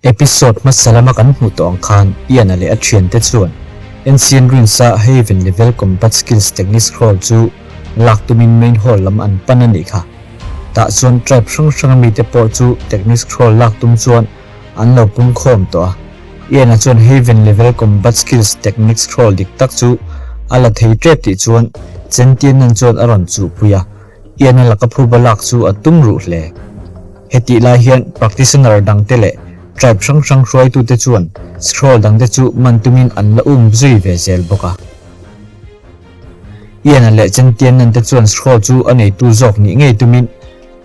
Episode hmasa lama kan hmuh tawh ang khan Ian-a leh a thiante chuan Ancient Ruins-a Haven Level Combat Skills Technique Scroll chu lak tumin Main Hall lam an pan a nih kha. Tah chuan tribe hrang hranga mite pawh chu Technique Scroll lak tum chuan an lo pung khawm tawh a. Ian-a chuan Haven Level Combat Skills Technique Scroll dik tak chu a la thei tep tih chuan Chentian-an chuan a rawn chuhpui a, Ian-a laka phuba lak chu a tum ruh hle. Hetih lai hian practitioner dangte leh tribe hrang hrang hruaitute chuan scroll dangte chu man tumin an la um zui ve zel bawk a. Ian-a leh Chentian-nante chuan scroll chu a neitu zawk nih ngei tumin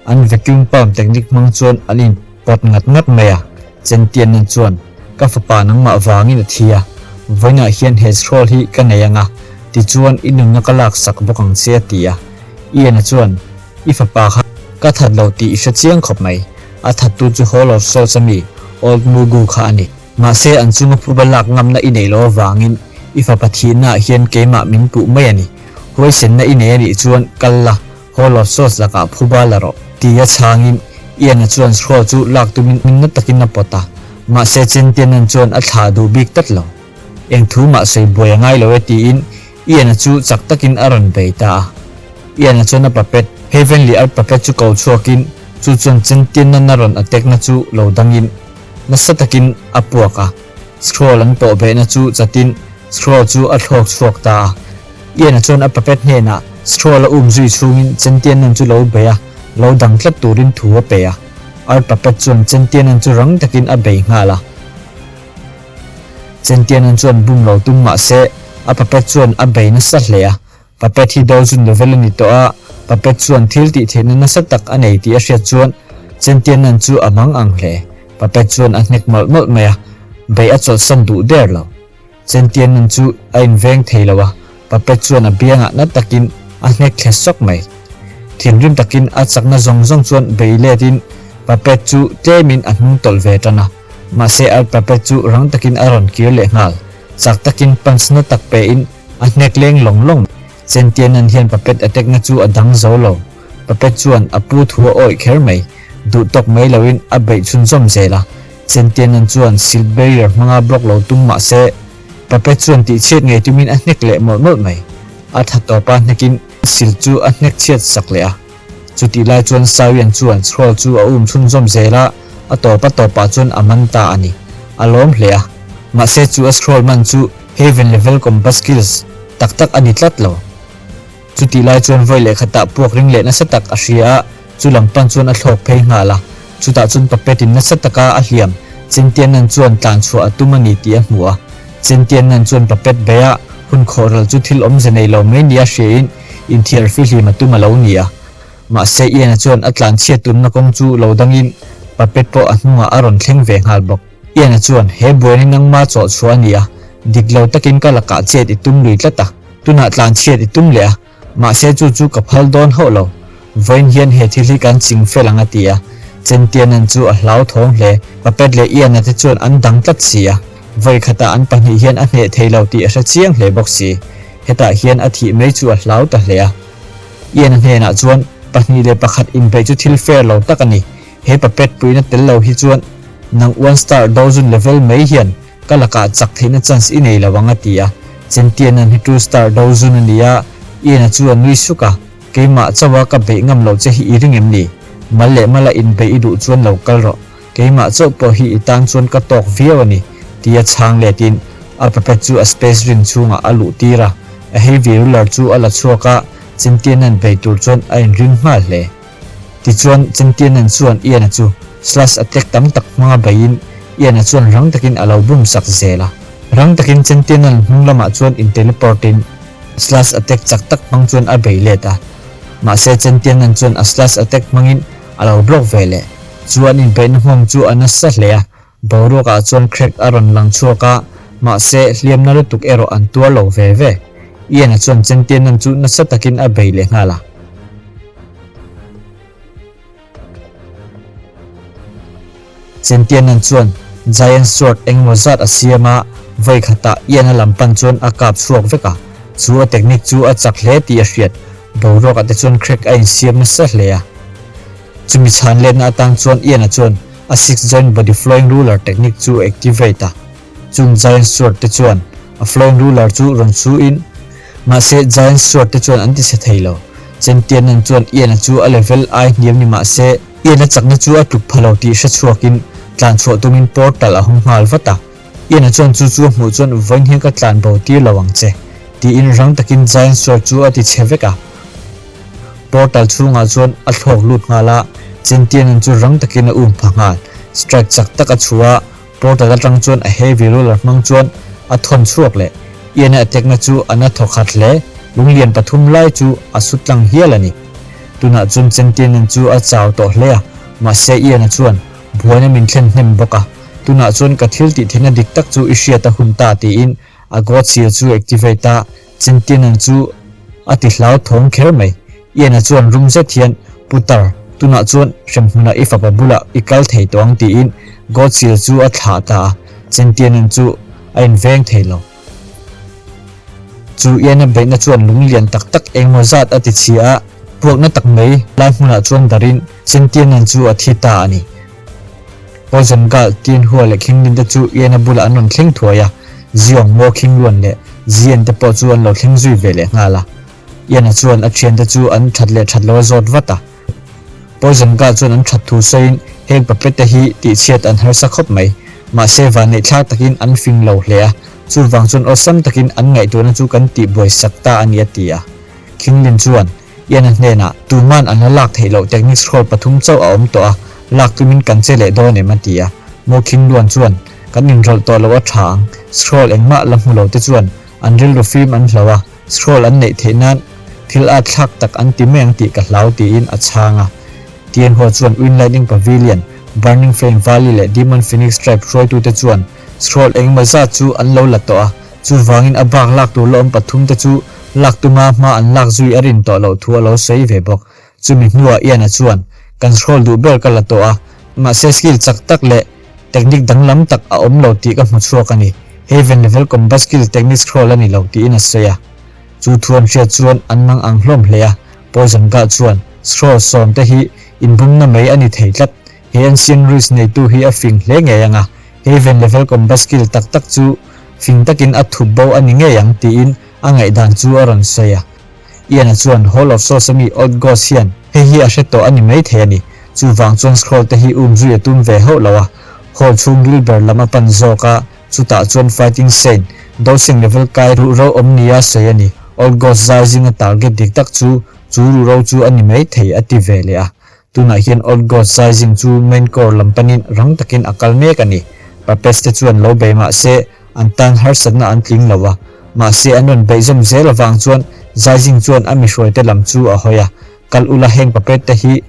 an vacuum palm technique hmang chuan an in pawt ngat ngat mai a. Chentian-nan chuan, Ka fapa nangmah vangin a thi a, vawiinah hian he scroll hi ka nei ang a, tichuan i nunna ka laksak bawk ang che a ti a. Ian-a chuan, I fapa kha ka that lo tih i hre chiang khawp mai. A thattu chu Hall of Souls a mi, Old Mugu kha a ni. Mahse an chunga phuba lak ngamna i neih loh avangin i fapa thihnaah hian keimah min puh mai a ni. Huaisenna i nei a nih chuan kal la, Hall of Souls lakah phuba la rawh. Tia chhangin Ian-a chuan scroll chu lak tumin na takin a pawt a. Mahse Chentianan chuan a thlah duh bik tlat lo. Eng thu mah sawi buai a ngai lo e tiin Ian-a chu chak takin a rawn bei ta a. Ian-a chuan a puppet, Heavenly Earth puppet chu ko chhuakin chu chuan Chentianna na rawn attack-na chu lo dangin nasa takin a puak a. Scroll an pawh behna chu chatin scroll chu a thlawk chhuak ta a. Ian-a chuan a puppet hnenah scroll a um zui chhungin Chentiannan chu lo bei a, lo dang tlat turin thu a pe a. Earth puppet chuan Chentiannan chu rang takin a bei nghal a. Chentianan chuan bum lo tum mah se, a puppet chuan a bei nasa hle a. Puppet hi Dozun level a ni tawh a, puppet chuan thil tih theihna nasa tak a nei tih a hriat chuan Chentianan chu a mang ang hle. Puppet chuan a hnek mawlh mawlh mai a, bei a chawlhsan duh der lo. Chentianan chu a inveng thei lo a, puppet chuan a biangah na takin a hnek thle sawk mai. Thinrim takin a chakna zawng zawng chuan bei letin puppet chu tlemin a hnung tawlh ve tan a. Mahse Earth Puppet chu rang takin a rawn kir leh nghal. Chak takin punch na tak pe in a hnek leng lawng lawng. Chentianan hian Puppet attack na chu a dang zo lo. Puppet chuan a pu thu a awih kher mai. Duh tawk mai lo in a beih chhunzawm zel a. Chentianan chuan Shield Barrier hmanga block lo tum mahse Puppet chuan tihchhiat ngei tumin a hnek leh mawlh mawlh mai. A tha tawp a hnekin Shield chu a hnek chhiat sak leh a. Chutih lai chuan Sawian chuan scroll chu a um chhunzawm zel a, a tawp a tawpah chuan a man ta a ni. A lawm hle a. Mahse chu a scroll man chu Haven level combat skills tak tak a ni tlat lo. Chutih lai chuan vawi leh khatah puak ring leh nasa tak a hria a, chu lam pan chuan a thlawk phei nghal a. Chutah chuan Puppet-in nasa taka a hliam Chentianan chuan tlan chhuah a tum a ni tih a hmu a. Chentianan chuan Puppet beia hun khawhral chu thil awmze nei lo mai nia hriain Inthiar fihlim a tum a lo ni a. Mahse Ian-a chuan a tlan chhiat tumna kawng chu lo dangin puppet pawh a hnungah a rawn thleng ve nghal bawk. Ian-a chuan, He buaina nangma chawh chhuah a ni a, dik lo takin ka lakah chet i tum lui tlat a, tunah tlan chhiat i tum leh a, mahse chu chu ka phal dawn hauh lo. Vawiin hian he thil hi kan ching fel ang a ti a. Chentianan chu a hlauthawng hle. Puppet leh Ian-a te chuan an dang tlat si a, vawi khatah an pahnih hian a hneh thei lo tih a hre chiang hle bawk si. Hetah hian a thih mai chu a hlau ta hle a. Ian-a hnenah chuan, 2 1 inbeih chu thil fair lo tak a ni. He puppet puina tel lo hi chuan nang one star dozun level mai hian ka lakah chak theihna chance i nei lo ang a ti a. Chentianan hi two star dozun a ni a, Ian-a chu a nui suk a, Keimah chauha ka beih ngam lo che hi i ring em ni? Mal leh mala inbeih i duh chuan lo kal rawh. Keimah chauh pawh hi i tan chuan ka tawk viau a ni, tia chhang letin a puppet chu a space ring chhungah a luh tir a. A heavy ruler chu a la chhuak a, Chentianan bei tur chuan a inring nghal hle. Tichuan, Chentianan chuan Ian-a chu slash attack tam tak hmanga beiin Ian-a chuan rang takin a lo bum sak zel a. Rang takin Chentianan hnung lamah chuan in-teleport-in slash attack chak tak hmang chuan a bei let a. Mahse, Chentianan chuan a slash attack hmangin a lo block ve leh. Chu an inbeihna nghawng chu a nasa hle a, boruakah chuan crack a rawn lang chhuak a, mahse hliamna lutuk erawh an tuar lo ve ve. Ian-a chuan Chentianan chu nasa takin a bei leh nghal a. Chentianan chuan Giant Sword engemaw zat a siam a, vawi khatah Ian-a lam pan chuan a kap chhuak vek a, chu a technique chu a chak hle tih a hriat. Boruakah te chuan crack a insiam nasa hle a. Chumi chhan letna atan chuan Ian-a chuan. a Six Joint Body Flowing Ruler technique chu a activate a. Chung Giant Sword te chuan a Flowing Ruler chu rawn su in, mahse Giant Sword te chuan an ti chhe thei lo. Chen Tiannan chuan Ian-a chu a level ai hniam ni mahse Ian-a chakna chu a tluk pha lo tih hre chhuakin tlan chhuah tumin portal a hawng nghal vat a. Ian-a chuan chu chu a hmuh chuan vawiin hian ka tlan bo tir lo ang che tiin rang takin Giant Sword chu a ti chhe vek a. Portal chhungah chuan a thlawk lut nghal a, Chen Tiannan chu rang takin a um pha nghal. Strike chak tak a chhuah a, Portal atang chuan a heavy roller hmang chuan a thawn chhuak leh. Ian-a attack-na chu a na thaw khat hle, lunglian pathum lai chu a su tlang hial a ni. Tunah chuan Chentianan chu a chau tawh hle a, mahse Ian-a chuan buaina min thlen hnem bawk a, tunah chuan ka thil tih theihna dik tak chu i hriat a hun ta tiin a God Seal chu activate a, Chentianan chu a ti hlau thawng kher mai. Ian-a chuan rum zet hian, Putar, tunah chuan hremhmunah i fapa bulah i kal thei tawh ang tiin Godshill chu a thlah ta a, Chentianan chu a inveng thei lo. Chu Ian-a beihna chuan lung lian tak tak engmaw zat a ti chhia a, puakna tak mai lai hmunah chuan darin Chentianan chu a thi ta a ni. Poison Gal, Tianhua leh Khinglin te chu Ian-a bulah an rawn thleng thuai a, Ziong, Mo Khingluan leh Zian te pawh chu an lo thleng zui ve leh nghal a. Ian-a chuan a thiante chu an that leh that lo a zawt vat a. Poison Gal chuan an that thu sawiin heng puppet te hi tihchhiat an harsa khawp mai. Mahse vanneihthlak takin an fing lo hle a, chuvang chuan awlsam takin an ngaihtuahna chu kan tihbuai sak ta a ni a ti a. Khinglin chuan Ian-a hnenah tuman an la lak theih loh technique scroll pathum chauh a awm tawh a, lak tumin kan che leh dawn em a ti a. Mo Khinluan chuan kan inrawlh tawh loh a tha ang, scroll engmah la hmu lo te chuan An rilru fim an hlo a, scroll an neih theih nan thil at thlak tak an ti mai ang tih ka hlau tiin a chhang a. Tianhua chuan Wind Lightning Pavilion, Burning Flame Valley leh Demon Phoenix Tribe hruaitute chuan scroll engemaw zat chu an lo la tawh a, chuvangin a bak lak tur la awm pathumte chu lak tuma hma an lak zui a rin tawh loh thu a lo sawi ve bawk. Chumi hnuah Ian-a chuan, Kan scroll duh ber ka la tawh a, mahse skill chak tak leh technique danglam tak a awm lo tih ka hmu chhuak a ni. Heaven level combat skill technique scroll a ni lo tiin a sawi a. Chu thu an hriat chuan an mang ang hlawm hle a, Poison Guard chuan, Scroll sawm te hi inbumna mai a ni thei tlat. He ancient ruins neitu hi a fing hle ngei ang a, Heaven level combat skill tak tak chu fing takin a thup bo a ni ngei ang tiin a ngaihdan chu a rawn sawi a. Ian-a chuan Hall of Souls ami Old Ghost hian hei hi a hre tawh a ni maithei a ni. Chuvang chuan scroll te hi um zui a tum ve hauh lo a. Hall chhungril ber lam a pan zawk a, chutah chuan Fighting Saint, Dosing level kai ruhro awm nia sawi a ni. Old Ghost zai zinga target dik tak chu chu ruhro chu a ni maithei a ti ve leh a. Tunah hian Old Ghost zai zing chu main core lam panin rang takin a kal mek a ni. Puppets te chuan lo bei mahse An tan harsatna an tling lo a, mahse an rawn beih zawm zel avang chuan Zaizing chuan a mihruaite lam chu a hawi a, Kal ula heng puppet te hi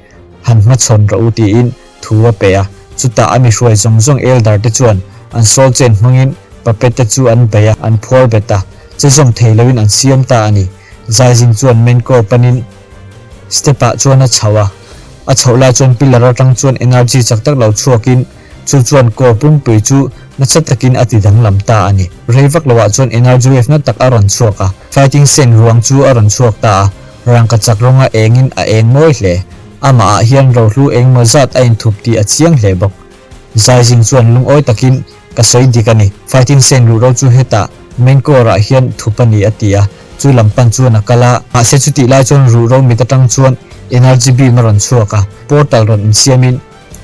han hmachhawn rawh u tiin thu a pe a. Chutah a mihruai zawng zawng elder te chuan an sawl chen hmangin puppet te chu an bei a, an phuar bet a, che zawm thei loin an siam ta a ni. Zaizing chuan main core panin step ah chuan a chho a, a chhoh lai chuan pillar atang chuan energy chak tak lo chhuakin Chu chuan core pumpui chu nasa takin a ti danglam ta a ni. Rei vak loah chuan energy wave na tak a rawn chhuak a, fighting scene ruang chu a rawn chhuak ta a, rangka chak rawnga engin a eng mawi hle. Amah ah hian rohlu engmaw zat a inthup tih a chiang hle bawk. Zaizing chuan lungawi takin, Ka sawi dik a ni, fighting scene ruhro chu hetah main core ah hian thup a ni a ti a, chu lam pan chuan a kal a, mahse chutih lai chuan ruhro mit atang chuan energy beam a rawn chhuak a, portal rawn insiamin,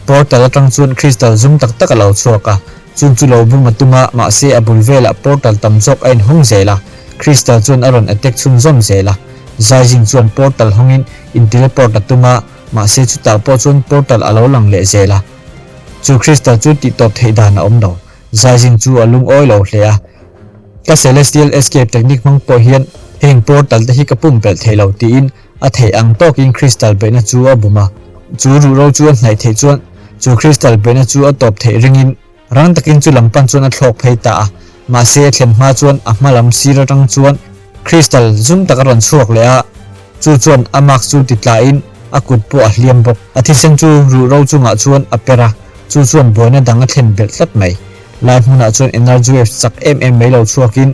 Portal atang chuan crystal zum tak tak a lo chhuak a, chung chu lo bum a tum a, mahse a bul velah portal tam zawk a inhawng zel a, crystal chuan a rawn attack chhunzawm zel a. Zaizing chuan portal hawngin in teleport a tum a, mahse chutah pawh chuan portal a lo lang leh zel a. Chu crystal chu tihtawp theih dan a awm lo. Zaizing chu a lungawi lo hle a. Ka celestial escape technique hmang pawh hian heng portal te hi ka pumpelh thei lo tiin A theih ang tawkin crystal beihna chu a bum a, chu ruhro chu a hnaih theih chuan chu crystal beihna chu a tawp theih ringin rang takin chu lam pan chuan a thlawk phei ta a. Mahse a thlen hma chuan a hma lam sir atang chuan crystal zum tak a rawn chhuak leh a, chu chuan a mask chu ti tlain a kut pawh a hliam bawk. A thisen chu ruhro chungah chuan a per a, chu chuan buaina dang a thlen belh tlat mai. Lai hmunah chuan energy waves chak em em mai lo chhuakin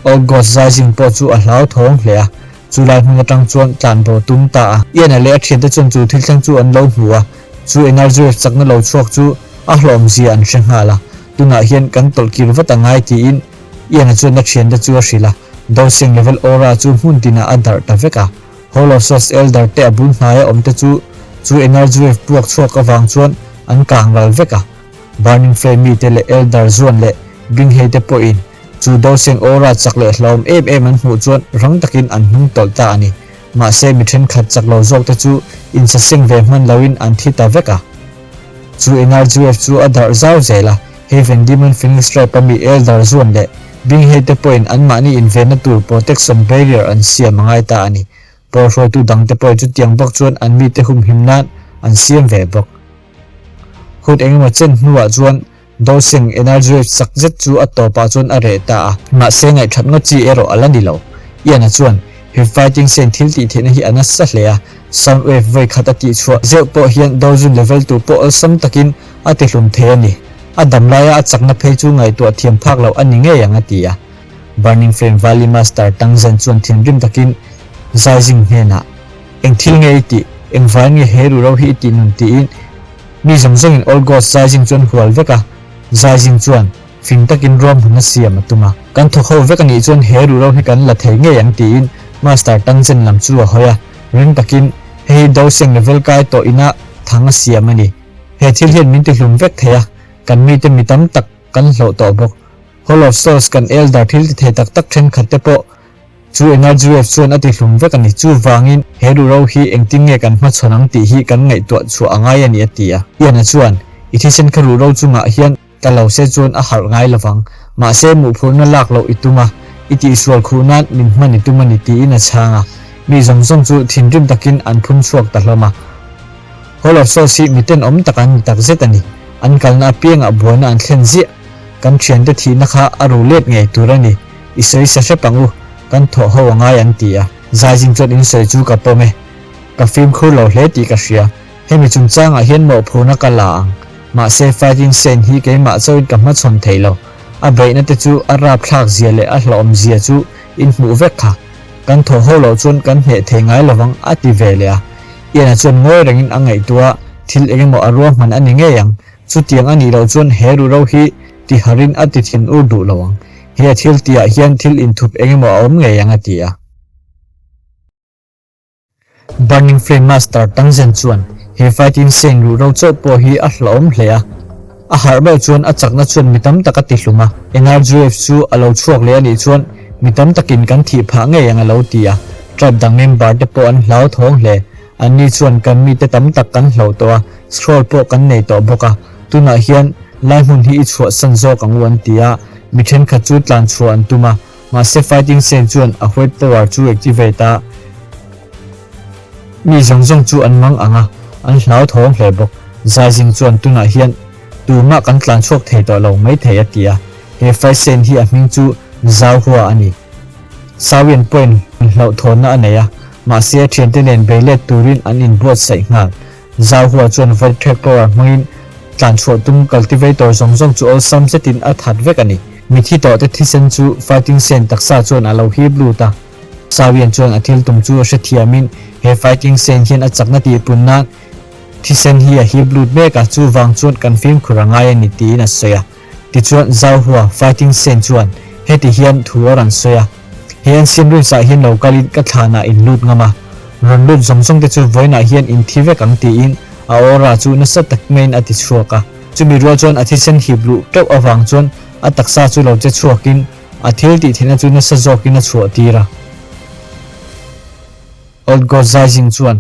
Old Ghost Zaizing pawh chu a hlauthawng hle a. Chu lai hmun atang chuan tlan bo tum ta a. Ian-a leh a thiante chuan chu thil thleng chu an lo hmu a, chu energy wave chakna lo chhuak chu A hlawmzia an hre nghal a, tunah hian kan tawlh kir vat a ngai tiin Ian-a chuan a thiante chu a hrilh a, Doseng level aura chu hmun tinah a darh ta vek a. Hall of Souls Elder te a bul hnaia awm te chu chu energy wave puak chhuak avang chuan an kang ral vek a. Burning Flame mite leh Elder Zuan leh Binghei te pawhin chu Doseng aura chak leh hlauhawm em em an hmuh chuan rang takin an hnung tawlh ta a ni. Mahse mi thenkhat chak lo zawk te chu insaseng ve hman loin an thi ta vek a. Chu energy wave chu a darh zau zel a, Heaven Demon Phoenix Tribe a mi Elder Zuan leh Binghei te pawhin anmahni invenna tur protection barrier an siam a ngai ta a ni. Pawl hruaitu dangte pawhin chutiang bawk chuan an mite humhim nan an siam ve bawk. Hun engemaw chen hnuah chuan Doseng energy wave chak zet chu a tawpah chuan a reh ta a. Mahse ngaihthat ngawt chi erawh a la ni lo. Ian-a chuan, He fighting scene thil tih theihna hi a nasa hle a, sound wave vawi khat a tih chhuah zeuh pawh hian dozun level tur pawh awlsam takin a ti hlum thei a ni. A dam laia a chakna phei chu ngaihtuah thiam phak loh a ni ngei ang a ti a. Burning Flame Valley Master Tang Zhen chuan thinrim takin Zaizing hnenah, Eng thil nge i tih? Engvai nge he ruhro hi i tih nun? tiin Mi zawng zawngin Old Ghost Zaizing chu an hual vek a, Zaizing chuan fing takin ruahmanna siam a tum a. Kan thawk ho vek anih chuan he ruhro hi kan la thei ngei ang tiin Master Tangchen lam chu a hawi a, ring takin hei hi Doseng level kai tawh ina thang a siam a ni. He thil hian min tihlum vek thei a, kan mite mi tam tak kan hlawh tawh bawk. Hall of Souls kan Elder thil ti thei tak tak thenkhat te pawh Chu energy wave chuan a ti hlum vek a ni. Chuvangin he ruhro hi engtin nge kan hmachhawn ang tih hi kan ngaihtuah chhuah a ngai a ni a ti a. Ian-a chuan, I thisen kha ruhro chungah hian tla lo se chuan a harh ngai lovang. Mahse muhphurhna lak loh i tum a, i tihsual khuh nan min hman i tum a ni tiin a chhang a. Mi zawng zawng chu thinrim takin an phun chhuak ta hlawm a. Hall of Souls hi miten awm tak an ni tak zet a ni. An kalna apiangah buaina an thlen ziah. Kan thiante thihna kha a ru let ngei tur a ni. I sawi sa hrep ang u, kan thawh ho a ngai an ti a. Zaizing chuan in sawi chu ka pawm e. Ka fimkhur lo hle tih ka hria. Hemi chungchangah hian mawhphurna ka la ang. Mahse fighting scene hi keimah chauhin ka hmachhawn thei lo. A beihna te chu a rapthlak zia leh a hlauhawm zia chu in hmuh vek kha. Kan thawh ho loh chuan kan hneh thei ngai lovang a ti ve leh a. Ian-a chuan ngawi rengin a ngaihtuah a, thil engemaw a ruahman a ni ngei ang. Chutiang a nih loh chuan he ruhro hi tiharin a ti thin ur duh lo ang. He a thil tihah hian thil inthup engemaw a awm ngei ang a ti a. Burning Flame Master Tangzen chuan he fighting scene ruhro chauh pawh hi a hlauhawm hle a. A harh meuh chuan a chakna chuan mi tam tak a ti hlum a. Energy wave chu a lo chhuak leh a nih chuan mi tam takin kan thih phah ngei ang a lo ti a. Tribe dang member te pawh an hlauthawng hle. Anni chuan kan mite tam tak kan hloh tawh a, scroll pawh kan nei tawh bawk a, tunah hian lai hmun hi i chhuahsan zawk ang u an ti a, mi thenkhat chu tlan chhuah an tum a, mahse fighting scene chuan a white power chu activate a, mi zawng zawng chu an mang ang a, an hlauthawng hle bawk. Zaizing chuan tunah hian tumah kan tlan chhuak thei tawh lo maithei a ti a, he fight scene hi a hming chu Zauhua a ni. Sawian pawhin hlauhthawnna a nei a, mahse a thiante nen bei let turin an inbuatsaih nghal. Zauhua chuan Void Track Power hmangin tlanchhuah tum cultivator zawng zawng chu awlsam zetin a that vek a ni. Mithi tawhte thisen chu Fighting Saint taksa chuan a lo hip lut a. Sawian chuan a thil tum chu a hrethiamin he Fighting Saint hian a chakna tihpun nan thisen hi a hip lut mek a, chuvang chuan kan fimkhur a ngai a ni tiin a sawi a. Tichuan Zauhua, Fighting Saint chuan heti hian thu a rawn sawi a, He an siam ruins ah hian lo kalin ka thlanah in lut ngam a, rawn lut zawng zawng te chu vawiinah hian in thi vek ang tiin a aura chu nasa tak maiin a ti chhuak a. Chumi rual chuan a thisen hip luh teuh avang chuan a taksa chu lo che chhuakin a thil tih theihna chu nasa zawkin a chhuah tir a. Old God Zaizing chuan,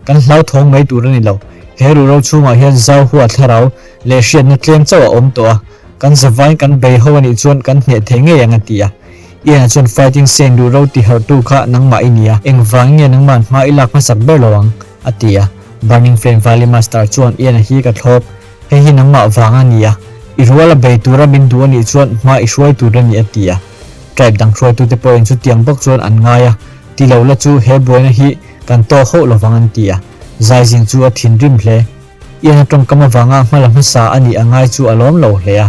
Kan hlauthawng mai tur a ni lo. He ruhro chhungah hian zau hua thlarau leh hriatna tlem chauh a awm tawh a, kan zavain kan bei ho a nih chuan kan hneh thei ngei ang a ti a. Ian-a chuan Fighting Saint ruhro tiharhtu kha nangmah i ni a, engvangin nge nangma'n hma i lak hmasak ber lo ang? a ti a. Burning Flame Valley Master chuan Ian-a hi ka thlawp, hei hi nangmah vang a ni a, i ruala bei tura min duh a nih chuan hma i hruai tur a ni a ti a. Tribe dang hruaitute pawhin chutiang bawk chuan an ngai a, ti lo la chu he buaina hi kan tawk hauh lovang an ti a, Zaizing chu a thinrim hle. Ian a tawngkam avanga hmala hmasa a nih a ngai chu a lawm lo hle a,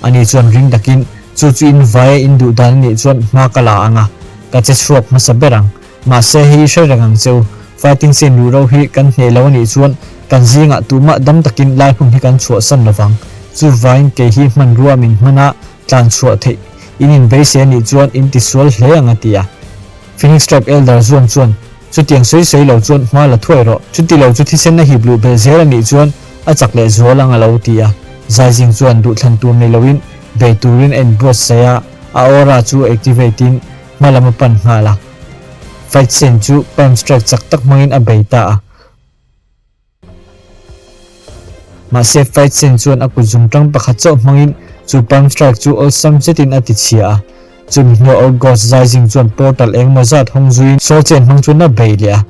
ani chuan ring takin chu chu in vai a in duh dan a nih chuan hma ka la ang a, ka che chhuak hmasa ber ang. Mahse hei i hre reng ang che u, fighting scene luh ro hi kan hneh lo a nih chuan. Kan zingah tumah dam takin lai hmun hi kan chhuahsan lovang. Chuvain kei hi hmanrua min hman a, tlan chhuah theih in inbeisei a nih chuan in tisual hle ang a ti a. Phoenix Tribe Elder Zuan chuan, Chutiang sawi sawi lo chuan hma la thuai rawh. Chuti lo chu thisen a hip luh belh zel a nih chuan a chak leh zual ang a lo ti a. Zaizing chuan duhthlan tur nei loin bei turin a inbuatsaih a, a aura chu activate in hma lam a pan nghal a. Fight scene chu palm strike chak tak hmangin a bei ta a. Mahse fight scene chuan a kut zungtang pakhat chauh hmangin chu palm strike chu awlsam zetin a ti chhia a. Chumi hnuah Old Ghost Zaizing chuan portal engemaw zat hawng zuiin Soul Chain hmang chuan a bei leh a.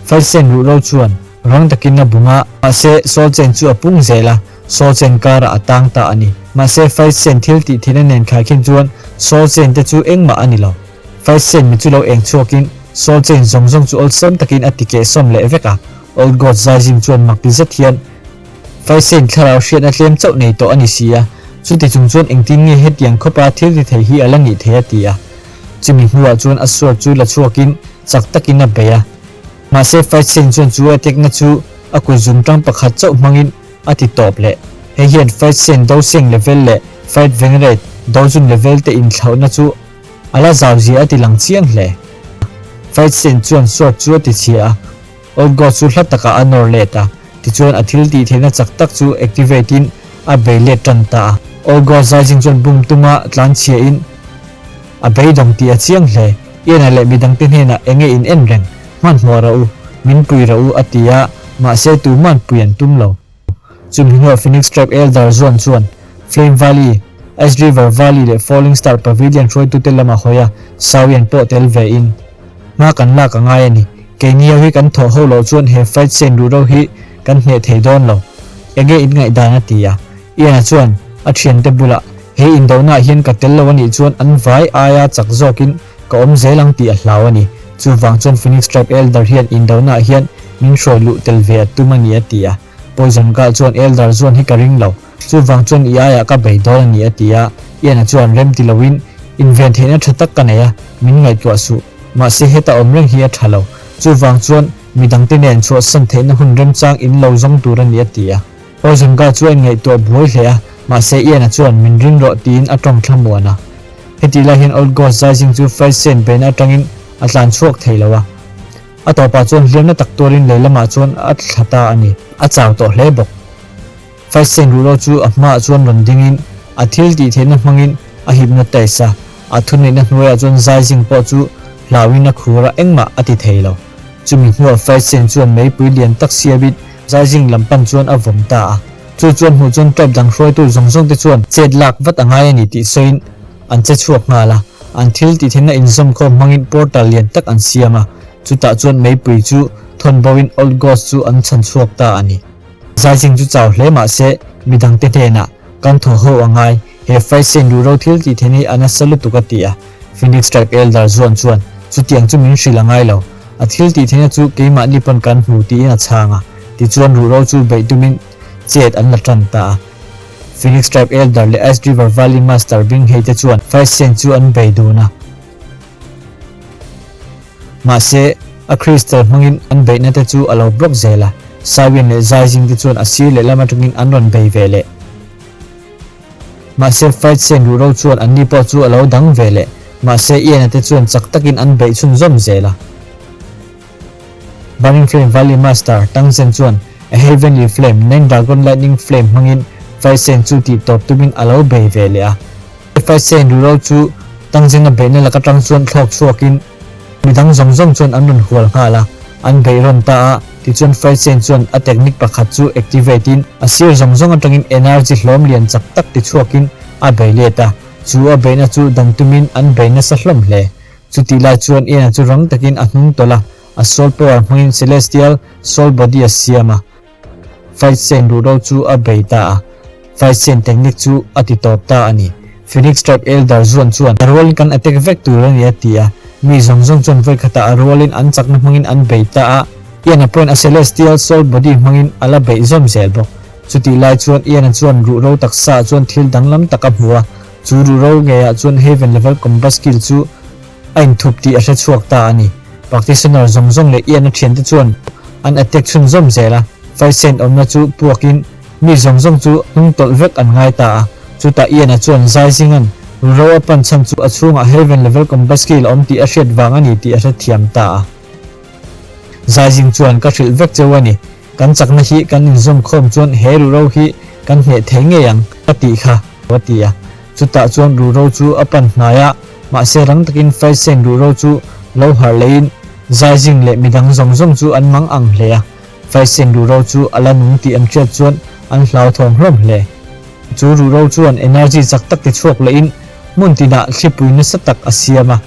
Fight scene ruhro chuan rang takin a bung a, mahse Soul Chain chu a pung zel a, Soul Chain karah a tang ta a ni. Mahse Fight Chain thil tih theihna nen khaikhin chuan Soul Chain te chu engmah a ni lo. Fight Chain mi chu lo eng chhuakin Soul Chain zawng zawng chu awlsam takin a ti kehsawm leh vek a. Old God Zaizing chuan mak ti zet hian Faisen thlarau hriatna tlem chauh nei tawh a ni si a, chuti chung chuan engtin nge hetiang khawpa thil ti thei hi a la nih thei a ti a. Chumi hnuah chuan a sword chu la chhuakin chak takin a bei a. Mahse Faisen chuan chu a tekna chu a kut zum tang pakhat chauh hmangin a ti tawp leh. Hei hian Faisen dosing level leh Fight Venerate dozun level te inthlauhna chu a la zau zia a ti lang chiang hle. Faisen chuan sword chu a ti chhia a. Old God chu hla takah a nawr let a, tichuan a thil tih theihna chak tak chu activate in a bei let tan ta a. Old God zaizing chuan bum tuma tlan chhia in a beidawng tih a chiang hle. Ian-a leh midangte hnenah enge in en reng, hmanhmawh rawh u, min pui rawh u a ti a, mahse tuman pui an tum lo. Chumi hnuah Phoenix Tribe Elder Zuan chuan Flame Valley, Ice River Valley leh Falling Star Pavilion hruaitute lama hawi a, Sawian pawh tel ve in hma kan lak a ngai a ni. Keini ho hi kan thawh ho loh chuan he fight scene ruhro hi kan hneh thei dawn lo. Enge in ngaihdan a ti a. Ian-a chuan a thiante bulah he indohnaah hian ka tel lo a nih chuan an vai aia chak zawkin ka awm zel ang tih a hlau a ni. Chuvang chuan Phoenix Tribe Elder hian indonaah hian min hruai luh tel ve a tum a ni a ti a. Poison Girl chuan Elder zuan hi ka ring lo. Chuvang chuan i aiah ka bei dawn a ni a ti a. Ian-a chuan rem ti loin inven theihna tha tak ka nei a, min ngaihtuah suh. Mahse heta awm reng hi a tha lo. Chuvang chuan midangte nen chhuahsan theihna hun remchang in lo zawng tur a ni a ti a. Poison Girl chu a inngaihtuah buai hle a, mahse Ian-a chuan min ring rawh tiin a tawng thlamuan a. Hetih lai hian Old Ghost zaizing chu Faisen beihna atangin a tlan chhuak thei lo a. A tawpah chuan hliamna tak tuarin lei lamah chuan a thla ta a ni. A chau tawh hle bawk. Faisen ruhro chu a hmaah chuan rawn dingin a thil tih theihna hmangin a hypnotize a, a thuneihna hnuaiah chuan zaizing pawh chu hlauhin a khur a, engmah a ti thei lo. Chumi hnuah Faisen chuan meipui lian tak siamin Zaizing lam pan chuan a vawm ta a. Chu chuan hmuh chuan tribe dang hruaitu zawng zawng te chuan chet lak vat a ngai a ni tih sawiin an che chhuak nghal a. An thil tih theihna inzawmkhawm hmangin portal lian tak an siam a. Chutah chuan meipui chu thawn bo in Old Ghost chu an chhan chhuak ta a ni. Zaizing chu chau hle mah se midangte hnenah kan thaw ho a ngai, he Faisen ruhro thil tih theihna hi a nasa lutuk a ti a. Phoenix Tribe Elder Zuan chuan chutiang chu min hrilh a ngai lo. A thil tih theihna chu keimahni pawn kan hmu tiin a chhang a, tichuan ruhro chu beih tumin chet an la tan ta a. Phoenix Tribe Elder leh Ice River Valley Master Binghei te chuan Faisen chu an bei dun a. Mahse, a crystal hmangin an beihna te chu a lo block zel a, Saiwian leh Zaizing te chuan a sir lehlam atangin an rawn bei ve leh. Mahse Fight Sen ruhro chuan anni pawh chu a lo dang ve leh. Mahse Ian-a te chuan chak takin an beih chhunzawm zel a. Burning Flame Valley Master Tang Zen chuan a Heavenly Flame, Nine Dragon Lightning Flame hmangin Fight Sen chu tih tawp tumin a lo bei ve leh a. Fight Sen ruhro chu Tang Zen-a beihna lak atang chuan thlawk chhuakin midang zawng zawng chuan an rawn hual nghal a, an beih rawn ta a. Tichuan Faisen chuan a technique pakhat chu activate in a sir zawng zawng atangin energy hlawm lian chak tak ti chhuakin a bei let a, chu a beihna chu dan tumin an bei nasa hlawm hle. Chutih lai chuan Ian-a chu rang takin a hnung tawlh a, a soul power hmangin Celestial Soul Body a siam a. Faisen ruhro chu a bei ta a, Faisen technique chu a ti tawp ta a ni. Phoenix Tribe Elder Zuan chuan, A rualin kan attack vek tur a ni a ti a. Mi zawng zawng chuan vawikhatah a rualin an chakna hmangin an bei ta a. Ian-a pawhin a Celestial Soul Body hmangin a la beih zawm zel bawk. Chutih lai chuan Ian-a chuan ruhro taksaah chuan thil danglam tak a hmu a, chu ruhro ngeiah chuan Haven Level Combat Skill chu a inthup tih a hre chhuak ta a ni. Practitioner zawng zawng leh Ian-a thiante chuan. An attack chhunzawm zel a, Faisen awmna chu puakin mi zawng zawng chu hnung tawlh vek an ngai ta a. Chutah Ian-a chuan Zaizinga'n ruhro a pan chhan chu a chhungah Heaven level combat skill a awm tih a hriat vang a ni tih a hrethiam ta a. Zaizing chuan ka hrilh vek cheu a ni, kan chakna hi kan inzawm khawm chuan he ruhro hi kan hneh thei ngei ang ka tih kha, a ti a. Chutah chuan ruhro chu a pan hnai a, mahse rang takin Faisen ruhro chu lo harh leiin Zaizing leh midang zawng zawng chu an mang ang hle a. Faisen ruhro chu a la nung tih an hriat chuan an hlauthawng hlawm hle. Chu ruhro chuan energy chak tak ti chhuak lehin hmun tinah thlipui nasa tak a siam a.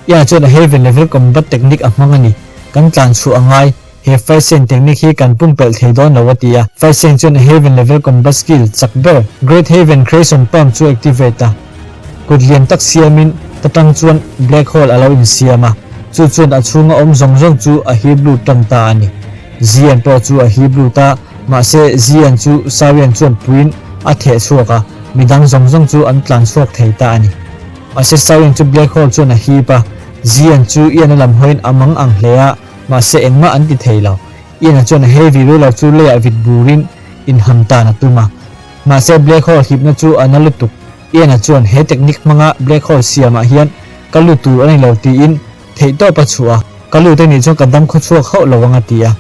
Ia chuan a heaven level combat technique a hmang a ni. Kan tlan chhuah a ngai. He Faisen technique hi kan pumpelh thei dawn lo a ti a. Faisen chuan a heaven level combat skill chak ber Great Heaven Creation Palm chu activate a. Kut lian tak siamin ta tang chuan black hole a lo insiam a. Chu chuan a chhunga awm zawng zawng chu a hip lut tan ta a ni. Zian pawh chu a hip lut a, mahse Zian chu Sawian chuan puiin a theh chhuak a, midang zawng zawng chu an tlan chhuak thei ta a ni. Mahse Sawian chu black hole chuan a hip a, Zian chu Ian-a lam hawiin a mang ang hle a, mahse engmah an ti thei lo. Ian-a chuan a heavy ruler chu leiah vit burin inham tan a tum a. Mahse black hole hipna chu a na lutuk. Ian-a chuan he technique hmanga black hole siamah hian ka lut tur a ni lo tiin theihtawp a chhuah a, ka lut anih chuan ka dam khawchhuak hauh lo ang a ti a.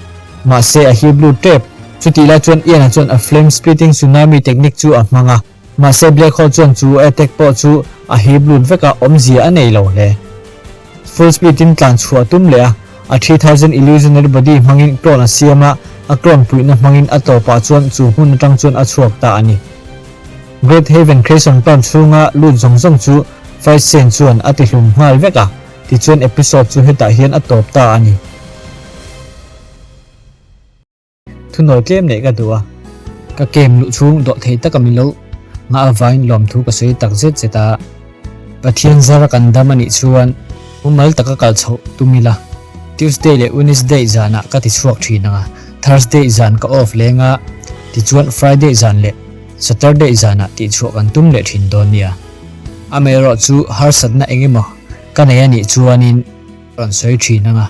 Mahse a hip lut tep. Chutih lai chuan Ian-a chuan a flame splitting tsunami technique chu a hmang a. Mahse black hole chuan chu attack pawh chu a hip lut vek a, awmzia a nei lo hle. Full speed in tlan chhuah tum leh a, a 3000 illusionary body hmangin clone a siam a, a clone puihna hmangin a tawpah chuan chu hmun atang chuan a chhuak ta a ni. Great Haven Creation Plan chhunga lut zawng zawng chu Fight Scene chuan a tihlum nghal vek a, tichuan episode chu hetah hian a tawp ta a ni. Thunawi tlem neih ka duh a. Ka kem luh chhung dawh thei taka min lo nghah avain lawmthu ka sawi tak zet zet a. Pathian zara kan dam anih chuan mumal taka kal chhoh tum ila. Tuesday leh Wednesday zanah ka ti chhuak thin ang a, Thursday zan ka off leng a, tichuan Friday zan leh Saturday zanah tihchhuah kan tum leh thin dawn nia. Amaherawh chu harsatna eng emaw ka nei anih chuanin rawn sawi thin ang a.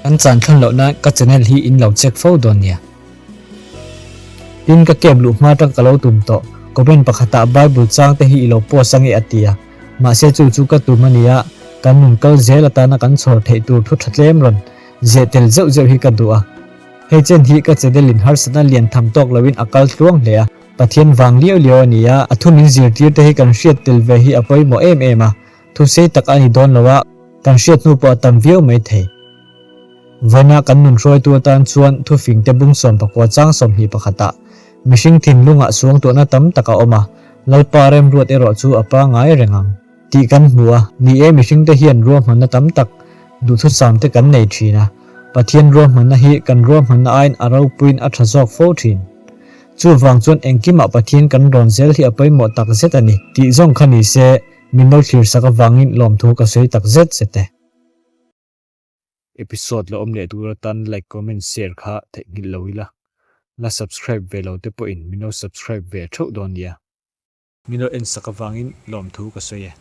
Kan chan thlun loh nan ka channel hi in lo check fo dawn nia. Tin ka camp luh hma atang ka lo tum tawh, comment pakhatah Bible chang te hi i lo post ange a ti a, mahse chu chu ka tum a nia, kan nun kal zel atana kan chhawr theih tur thu tha tlem rawn zeh tel zeuh zeuh hi ka duh a. Hei chen hi ka channel in harsatna lian tham tawk loin a kal tluang hle a, Pathian vang liau liau a ni a, a thu min zirtir te hi kan hriat tel ve hi a pawimawh em em a, Thusei tak a ni dawn lo a, kan hriat hnu pawh a tam viau mai thei. Vawiina kan nun hruaitu atan chuan thufing te bung 19 chang 21 ah mihring thinlungah suangtuahna tam tak a awm a, Lalpa remruat erawh chu a pangai reng ang tih kan hmu a, ni e mihring te hian ruahmanna tam tak duhthusam te kan nei thin a, Pathian ruahmanna hi kan ruahmanna aiin a ropuiin a tha zawk fo thin. Chuvang chuan engkimah Pathian kan rawn zel hi a pawimawh tak zet a ni tih zawng kha ni se Min lo thlir sak avangin lawmthu ka sawi tak zet zet e. Episode la awm leh tur atan like comment share kha theihnghilh lo ila, la subscribe ve lo te pawhin min lo subscribe ve theuh dawn nia. Min lo en sak avangin lawmthu ka sawi e.